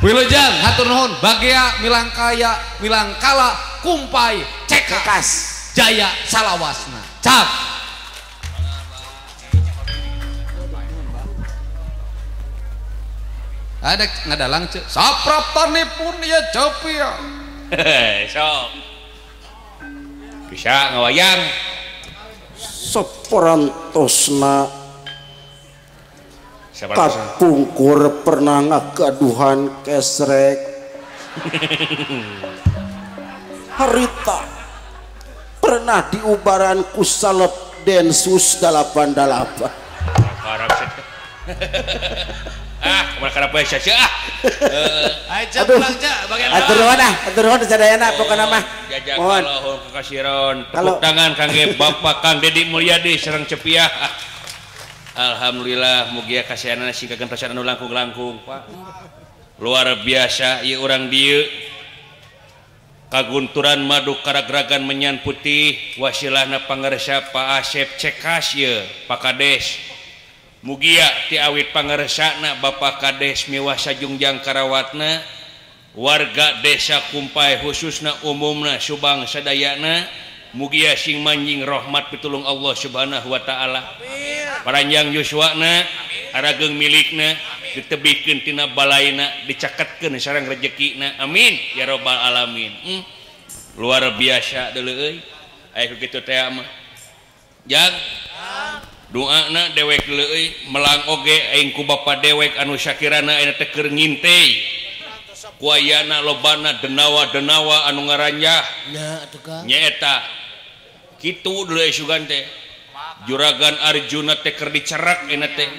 Wilujeng, hatur nuhun, bagea milangkaya, milangkala, kumpai, cekas, jaya salawasna. Cap. Ada ngadalang cek. Sapraptanipun ya cepi ya. Sok. Bisa ngawayang. Saperantosna kapungkur pernah ngagaduhan kesrek harita pernah diubaran ku salep Densus 88. Ah, kemana poe sia ah. Ayo pulang cek, bagian atur nuhun ah, atur nuhun sadayana pokona mah. Mohon kakasiron, tepuk tangan kangge Bapak Kang Dedi Mulyadi sareng Cepiah. Alhamdulillah mugia kasihanna sing kagentosan anu langkung-langkung, Pak. Luar biasa ieu urang dieu. Kagunturan madu karagragan menyan putih wasilahna pangarsa Pak Asep Cekas ieu, Pak Kades. Mugia ti awit pangaresana Bapak Kades miwah sajungjang karawatna warga desa Kumpai khususna umumna Subang sadayana mugia sing manjing rahmat pitulung Allah Subhanahu wa taala. Paranjang yuswana arageung milikna ditebihkeun tina balaina dicaketkeun sareng rejekina. Amin ya rabbal alamin. Luar biasa deuleu euy. Aya kitu teh mah. Jang. Doana dewek deuleu euy, melang oge aing ku bapa dewek anu sakirana ayeuna teh keur ngintei. Ku ayana lobana denawa-denawa anu ngaranjah. Nya atuh Kang. Nyaeta. Kitu deuleu sugan teh. Juragan Arjuna teh keur dicerak ayeuna teh.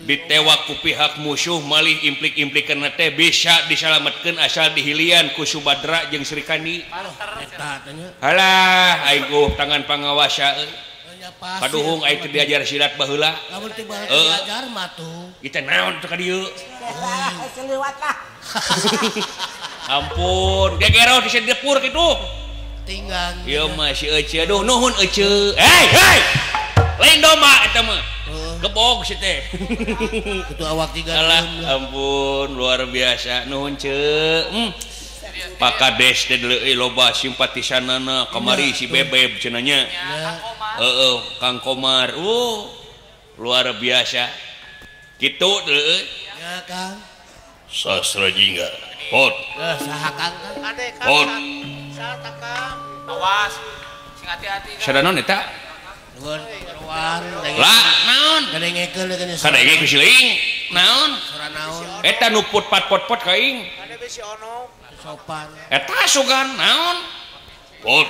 Ditewak ku pihak musuh malih implik-implikan teh bisa disalametkeun asal dihilian ku Subadra jeung Sri Kandi. Halah aing ku tangan pangawasa euy. Paduhung aing teu diajar silat baheula. Lamun teu diajar mah tuh. Ieu teh naon teh ka dieu? Seliwat lah. Ampun, gegero di dapur kitu. Tinggang. Ieu mah si Ece aduh nuhun Ece. Hei, hei. Lain domba eta mah. Gebog si teh. Kutu awak tiga. Alah, ampun luar biasa nuhun ce. Pak Kades teh deuleu loba simpatisanana kamari si Bebeb cenah nya. Heeh, Kang Komar. Luar biasa. Kitu deuleu. Ya, Kang. Sastra Jingga. Pot. Saha Kang? Ade Kang. Pot. Saha Kang? Awas. Sing hati-hati. Sadana eta? Lah, naon? Kadenge ku siling. Naon? Eta nu put pat pot pot ka aing. Sopan. Eta sugan naon? Pot.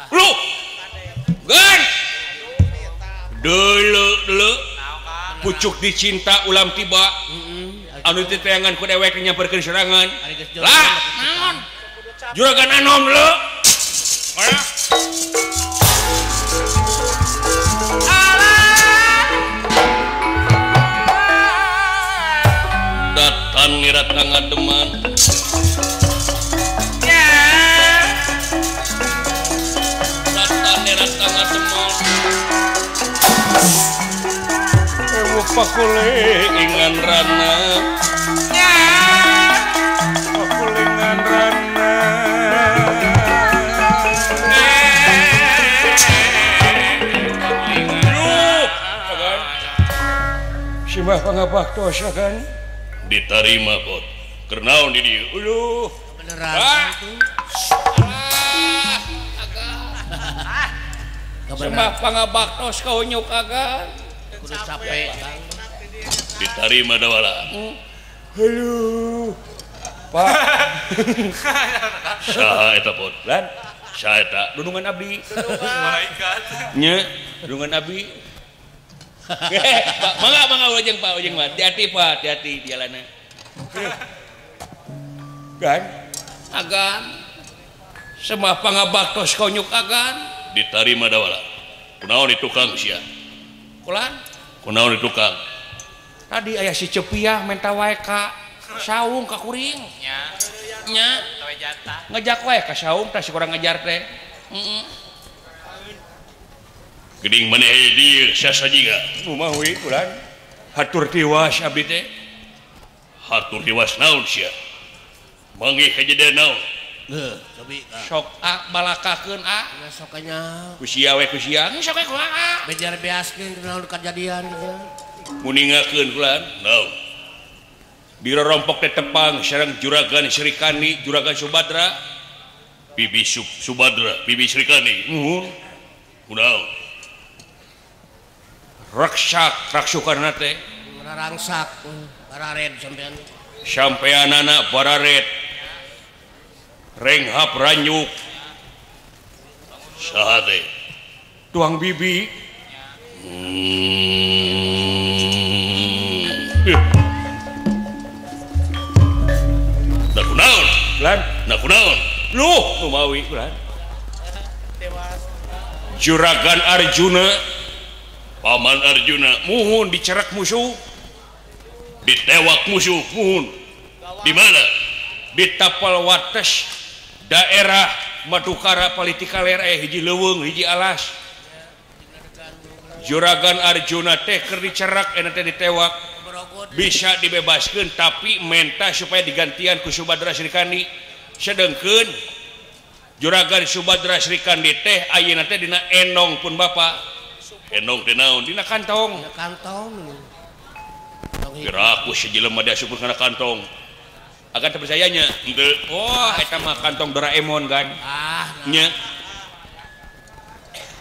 Lu. Gan. Deuleu deuleu. Pucuk dicinta ulam tiba. Anu teh teangan ku dewek nyamperkeun serangan. Lah, naon? Juragan Anom leu. Datang ngirat ngademan. Datang ngirat ngademan. Ewu pakulingan rana. Pakulingan rana. Simbah pangabaktos kan? Diterima bot. Kernaon di dieu? Uluh. Beneran itu. Ah. Simbah pangabaktos kaunyuk agan. Kudu capek. Diterima dawala. Halo. Pak. Saha eta bot? Lan. Saha eta? Dudungan abdi. Malaikat. Nya, dudungan abdi. Pak, mangga mangga ujeng Pak, ujeng Pak. Hati-hati Pak, hati-hati di jalana. Gan, agan. Semah pangabaktos konyuk agan. Diterima dawala. Kunaon di tukang sia? Kulan? Kunaon di tukang? Tadi aya si Cepiah menta wae ka saung ka kuring. Nya. Nya. Ngejak wae ka saung tah si kurang ngajar teh. Heeh. Geuning maneh dieu sasa jiga. Kumaha kulan? Hatur tiwas abdi teh. Hatur tiwas naon sia? Manggih kajadian naon? Heuh, cobi. Sok a balakakeun a. Sok nya. Ku sia we ku sia. Sok we ku a. Bejar beaskeun naon kajadian kitu. Muningakeun kulan. Naon? Dirorompok teh tepang sareng juragan Sri Kandi, juragan Subadra. Bibi Subadra, bibi Sri Kandi. Nuhun. Kunaon? Raksak raksukarna teh rarangsak barared sampean sampeanana barared renghap ranyuk saha teh tuang bibi. Nah kunaon lan nah kunaon luh numawi lan Juragan Arjuna Paman Arjuna muhun dicerak musuh, ditewak musuh muhun. Di mana? Di tapal wates daerah Madukara Palitikaler hiji leuweung hiji alas. Juragan Arjuna teh keur dicerak eta teh ditewak. Bisa dibebaskeun tapi menta supaya digantian ku Subadra Sri Kandi. Sedengkeun Juragan Subadra Sri Kandi teh ayeuna teh dina endong pun bapa. Endong teh naon? Dina kantong. Dina kantong. Geraku si jelema diasupkeun kana kantong. Agan teu percayanya. Henteu. Oh, eta mah kantong Doraemon kan. Ah, nya.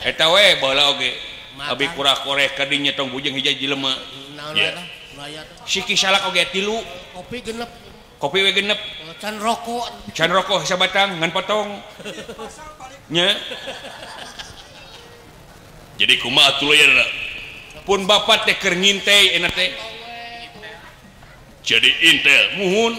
Eta we baheula oge. Abi kurah-koreh ka dinya tong bujeng hiji jelema. Naon eta? Si Ki Salak oge tilu. Kopi genep. Kopi we genep. Can rokok. Can rokok sabatang ngan potong. Nya. Jadi kumaha atuh ya pun bapak teh keur ngintei enak teh. Jadi intel muhun.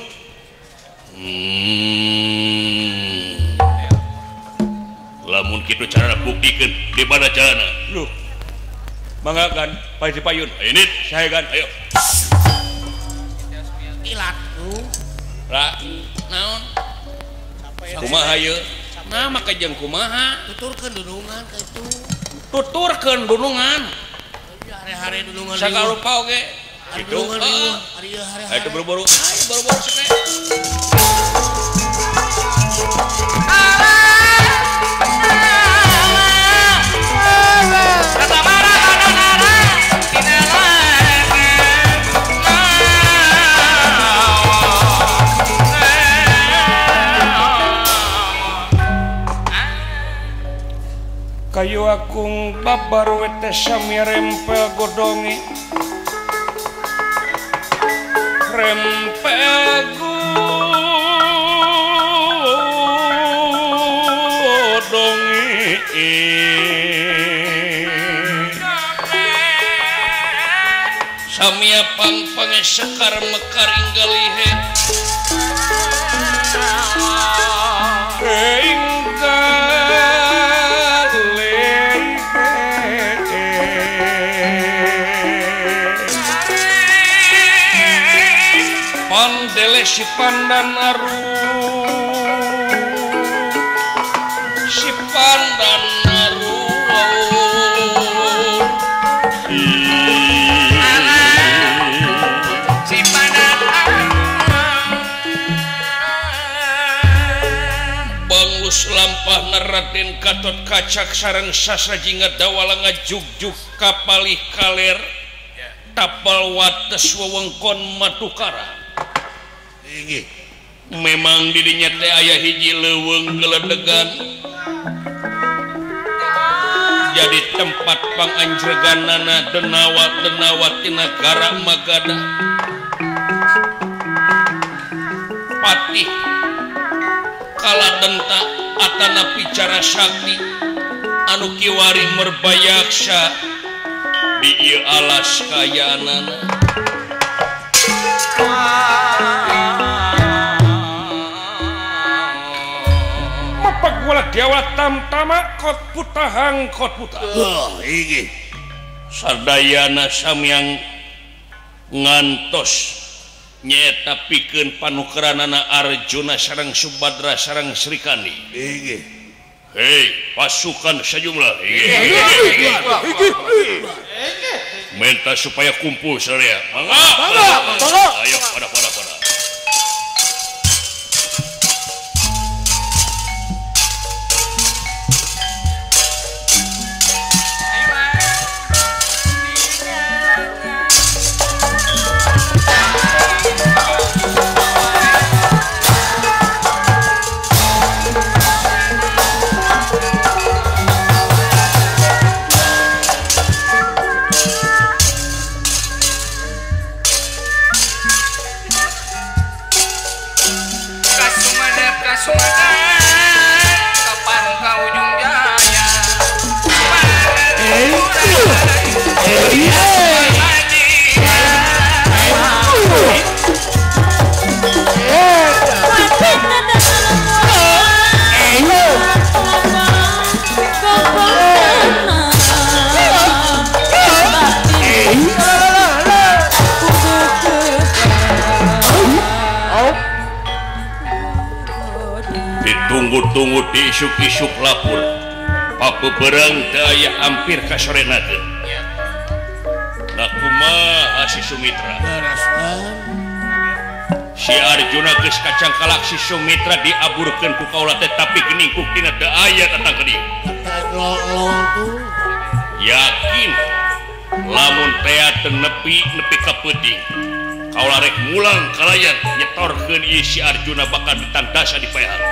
Lamun kitu carana buktikeun di mana carana? Loh. Mangga kan payun payun. Ayo nit, saya kan ayo. Ilat. Ra, naon? Kumaha ieu? Nah, maka jeung kumaha? Tuturkeun dunungan ka itu. Tuturkeun dunungan. Hare-hare dunungan. Sakarupa oge. Gitu. Heeh. Ayo buru-buru. Ayo buru-buru sene. Kayu akung babar wete sami rempel godongi rempel godongi samia pang-pange sekar mekar inggalihe Pandele si pandan aru si pandan aru si pandan aru banglus lampah Raden Gatot Kacak sareng sasra jingga dawala ngajugjug kapalih kaler tapal wates wewengkon Matukara. Memang didinya teh aya hiji leuweung geledegan jadi tempat panganjreganana denawa-denawa ti nagara Magadha. Patih kaladenta atana picara sakti anu kiwari merbayaksa di ieu alas kayaanana. Mapagwala dewa tamtama kot putahang kot putah. Iki sadayana samyang ngantos nyaeta pikeun panukeranana Arjuna sareng Subadra sareng Srikandi. Iki. Hei, pasukan sejumlah. Minta supaya kumpul sadaya. Mangga. Mangga. Ayo pada. Ditunggu-tunggu diisuk-isuk lapor papeberang daya hampir kasorenakeun. Nah kumaha si Sumitra? Si Arjuna geus kacangkalak si Sumitra diaburkeun ku kaula teh tapi geuning buktina teu aya datang ka dieu. Yakin lamun tea teu nepi nepi ka peuting. Kaula rek mulang kalayan nyetorkeun ieu si Arjuna bakal ditandasa di paehan.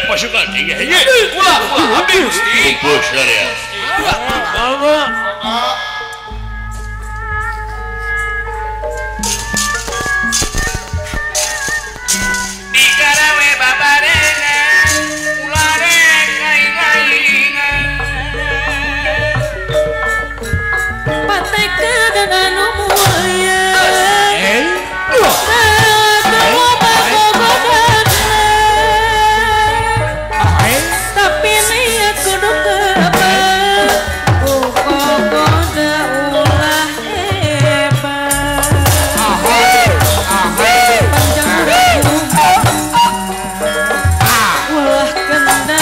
Pasukan hiji hiji. Ulah ulah abdi Gusti. Kumpul sadaya. Dikarawe babarengan ulah rek aing-aingan. Pateka dan anu mulia. Tapi niat kudu kebal, ukogoda ulah hebat. Panjang huruf, ulah kendang.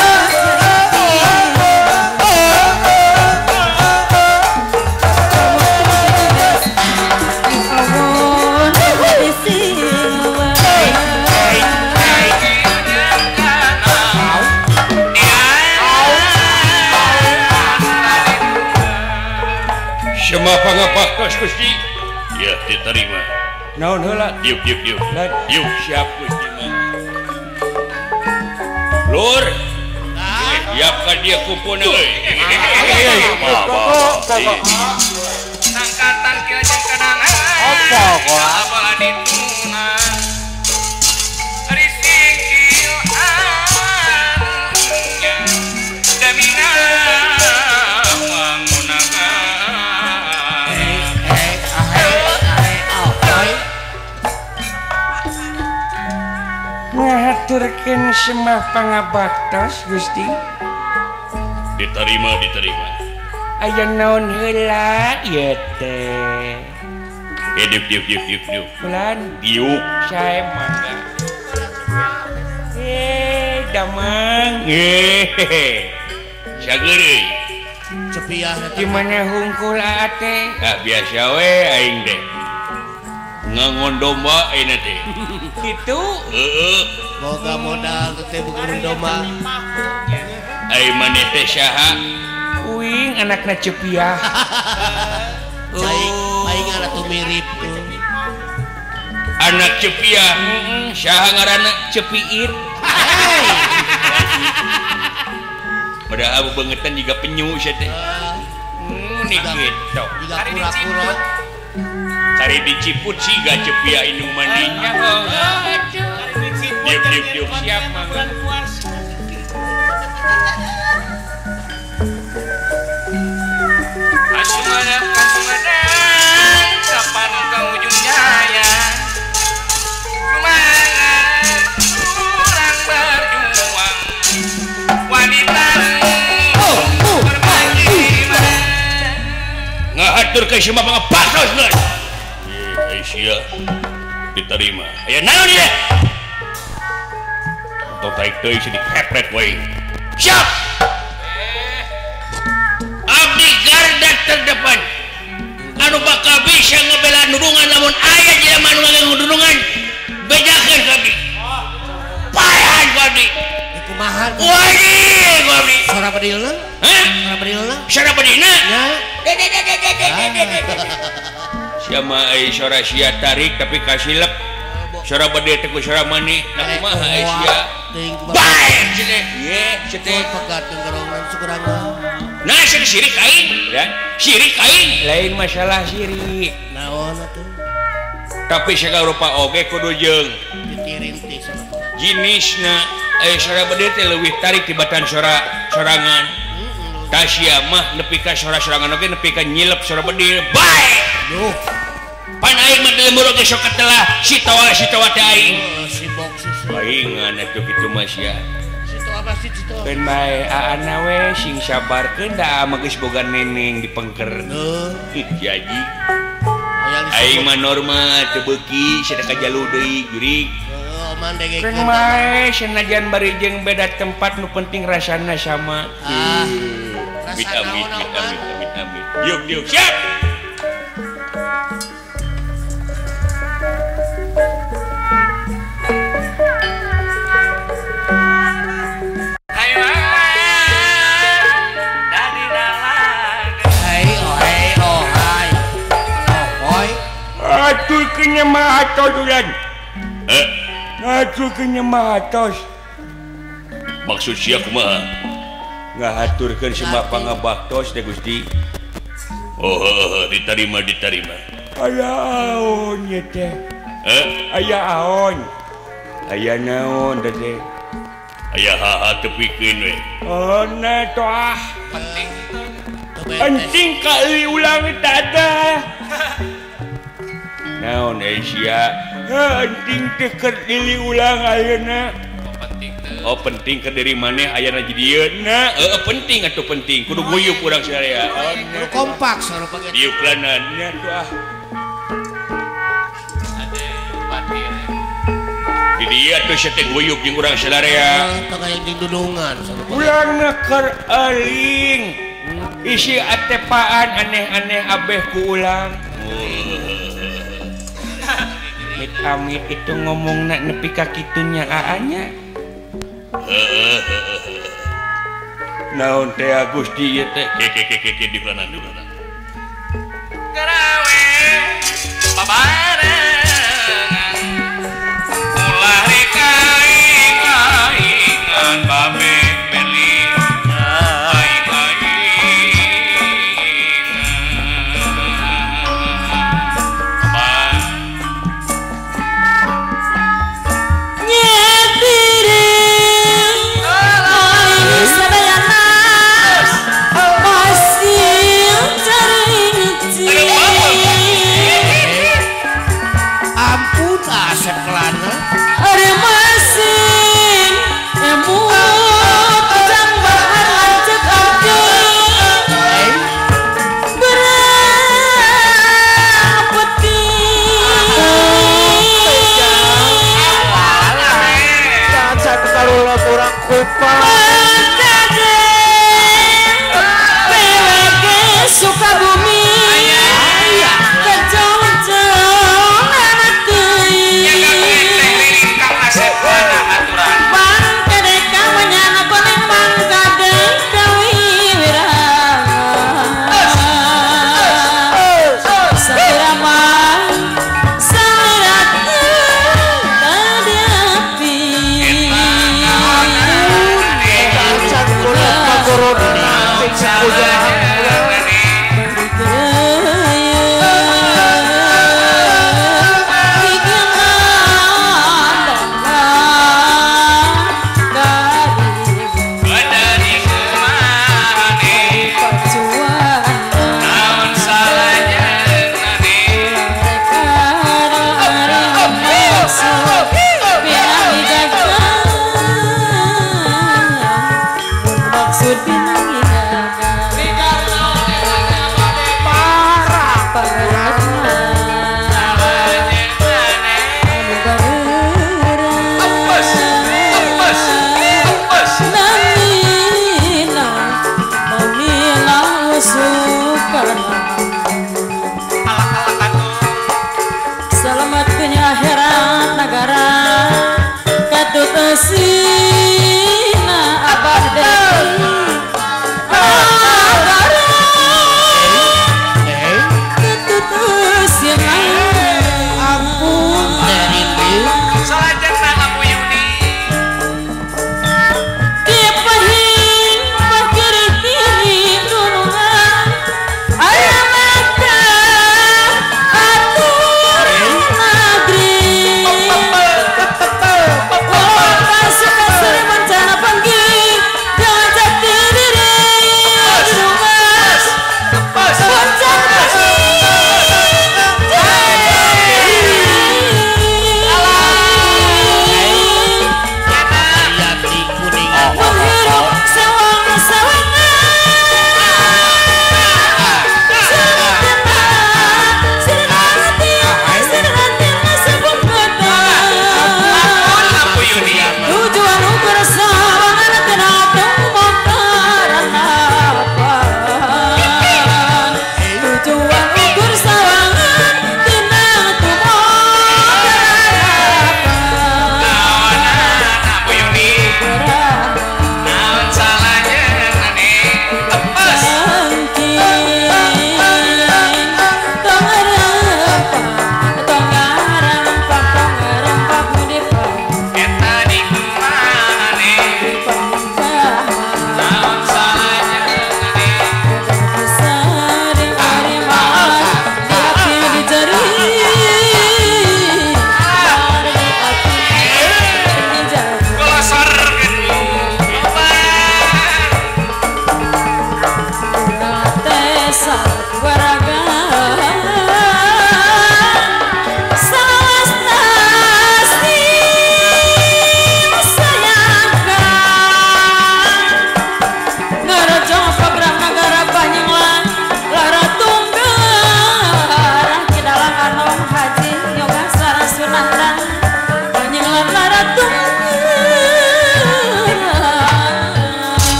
Semua pangapaktos Gusti. Ya diterima. Naon heula? Diuk diuk diuk. Diuk siap Gusti mah. Lur. Siap ka dia kumpulna euy. Nangkatan kira jeung kanangan. Apa kok? Abala dituna. Risingkil anu damina ngahaturkeun semah pangabaktos Gusti. Diterima, diterima. Aya naon heula ieu teh? Diuk diuk diuk diuk diuk. Bulan diuk. Sae mangga. Damang. Sageureuy. Cepiah di mana hungkul aa teh? Ah biasa we aing teh. Ngangon domba ayeuna teh. Kitu? Heeh. Boga modal teh bukan domba. Ai maneh teh saha? Uing anakna Cepiah. Aing aing atuh mirip. Anak Cepiah, saha ngaranna? Cepiit. Padahal bebengetan jiga penyu sia teh. Ni kitu. Jiga kura-kura. Kari diciput siga Cepiah indung mandinya. Diuk diuk diuk siap mangga. Kasumadang kasumadang kapan ka ujung jaya. Semangat kurang berjuang wanita berbagi. Ngahatur ke semua pangapaktos geus. Aisyah diterima. Aya naon ieu? Atau tarik deui si dikepret we. Siap. Abdi garda terdepan. Anu bakal bisa ngebela nurungan lamun aya jelema anu ngaganggu nurungan. Bejakeun ka abdi. Paehan ku abdi. Kumaha? Wajib ku abdi. Sora bedilna? Hah? Sora bedilna? Sora bedilna? Nya. Siapa ai sora sia tarik tapi kasilep. Sora bedil teh ku sora mani. Nah kumaha ai sia? Bae cenah. Ye cenah pegat genggerongan sukurangan. Nah cenah sirik aing. Ya, sirik aing. Lain masalah sirik. Naon atuh? Tapi segala rupa oge kudu jeung ditirinti sama jenisna sora bedil teh leuwih tarik tibatan sora sorangan. Tah sia mah nepi ka sora sorangan oge nepi ka nyilep sora bedil. Bae. Duh. Pan aing mah di lembur oge sok ketelah si tawa teh aing. Sibok si. Paingan atuh kitu mah sia. Si tawa pasti si tawa. Keun bae aana we sing sabarkeun da mah geus boga neneng di pengker. Heuh. Jaji. Aing mah normal teu beuki sadaka jalu deui jurig. Heuh, oman degekeun. Keun bae sanajan bari jeung beda tempat nu penting rasana sama. Ah. Amit amit amit amit amit. Diuk diuk siap. Hai oh hai oh hai. Oh atos ulan. Ngahaturkeun nyembah atos. Maksud sia kumaha? Ngahaturkeun sembah pangabaktos teh Gusti. Oh, diterima diterima. Aya aon ye teh. Aya aon. Aya naon teh? Aya haha tepikeun we. Oh, na toh. Penting. Penting kali ulang tada. Naon sia? Penting teh keur dili ulang ayeuna. Oh penting ke diri maneh ayana jadi ieu na. Heeh penting atuh penting. Kudu guyub urang sadaya. Kudu kompak sarupa ge. Diuklanan nya tuh ah. Ade batir. Di dieu atuh sia teh guyub jeung urang sadaya. Teu kaya jeung dudungan sarupa. Ulang na keur euling. Isi atepaan aneh-aneh abeh ku ulang. Amit-amit itu ngomongna nepi ka kitunya aanya. Naon teh Gusti ieu teh? Ke diulanan diulanan. Garawe babarengan ulah rekaing-kaingan babe beli aing-aingan.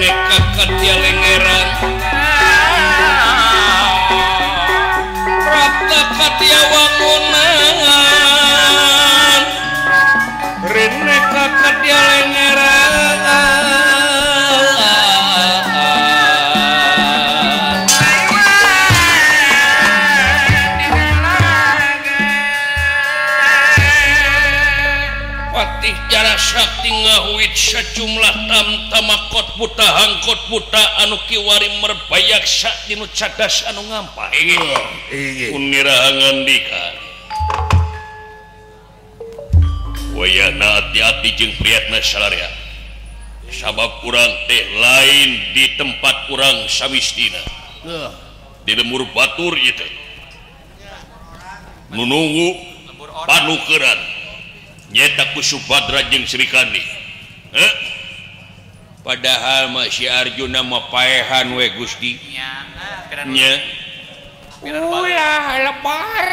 Rene katia lengeran Prapta katia wangunan Rene katia lengeran Patih Jara Sakti ngahuit sejumlah tamtamakot buta hangkot buta anu kiwari merbayaksa dinu cadas anu ngampah. Unira ngandika wayahna hati-hati jeung priyatna salarea sabab urang teh lain di tempat urang samistina di lemur batur ieu teh nu nunggu panukeran nyeta ku Subadra jeung Srikandi. Padahal mah si Arjuna mah paehan we Gusti. Nya. Ulah lebar.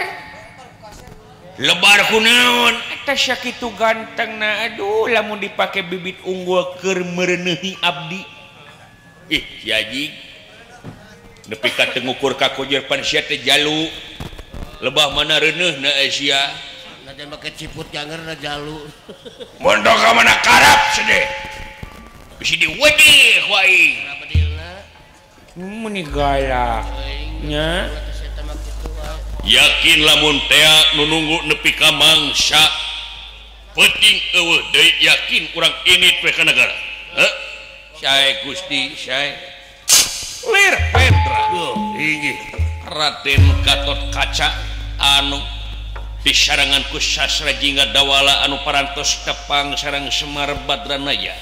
Lebar kunaon? Eta sakitu gantengna aduh lamun dipake bibit unggul keur mereneuhi abdi. Ih, si Haji. Nepi ka teu ngukur ka kujer pan sia teh jalu. Lebah mana reuneuhna sia? Najan make ciput janger na jalu. Mondok ka mana karap sedeh. Bisi diwedih ku aing. Meni galak. Nya. Yakin lamun tea nu nunggu nepi ka mangsa peuting eueuh deui yakin urang ini we ka nagara. Heuh. Sae Gusti, sae. Lir Pendra. Inggih. Raden Gatot Kaca anu disarangan ku Sastra Jingga Dawala anu parantos tepang sareng Semar Badranaya.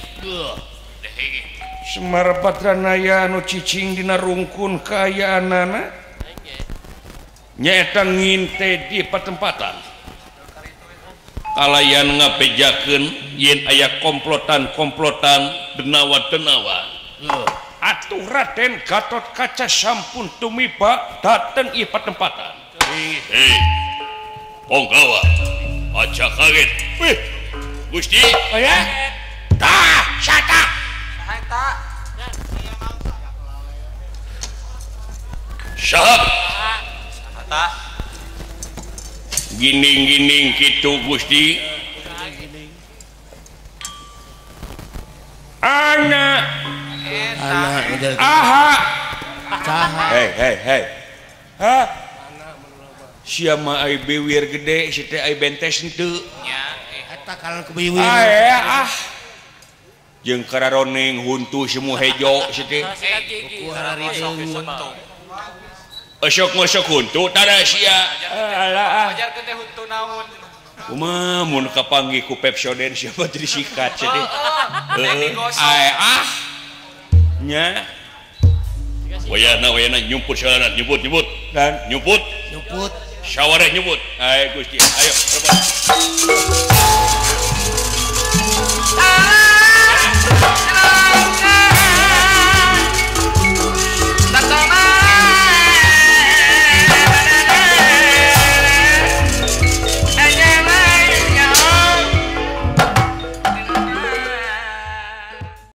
Semar Badranaya anu cicing dina rungkun kaayaanana nyaeta nginte di patempatan kalayan ngabejakeun yen aya komplotan-komplotan denawa-denawa. Atuh Raden Gatot Kaca sampun tumiba dateng ieu patempatan. Hei Ponggawa, aja kaget. Wih, Gusti. Oh ya? Tah, sata. Sahab. Gining-gining kitu Gusti. Anak. Anak. Aha. Hei, hei, hei. Hah? Sia mah ai biwir gede si teh ai bentes henteu. Nya, eta kalau kebiwir. Ah, ah. Jeung kararoning huntu semu hejo si teh. Osok ngosok huntu tara sia. Alah ah. Ajarkeun teh huntu naon. Kumaha mun kapanggih ku Pepsodent sia mah jadi sikat si teh. Heeh. Ah. Nya. Wayahna wayahna nyumput salana nyumput nyumput. Dan nyumput. Nyumput. Syawareh nyebut. Ayo Gusti, ayo rebut.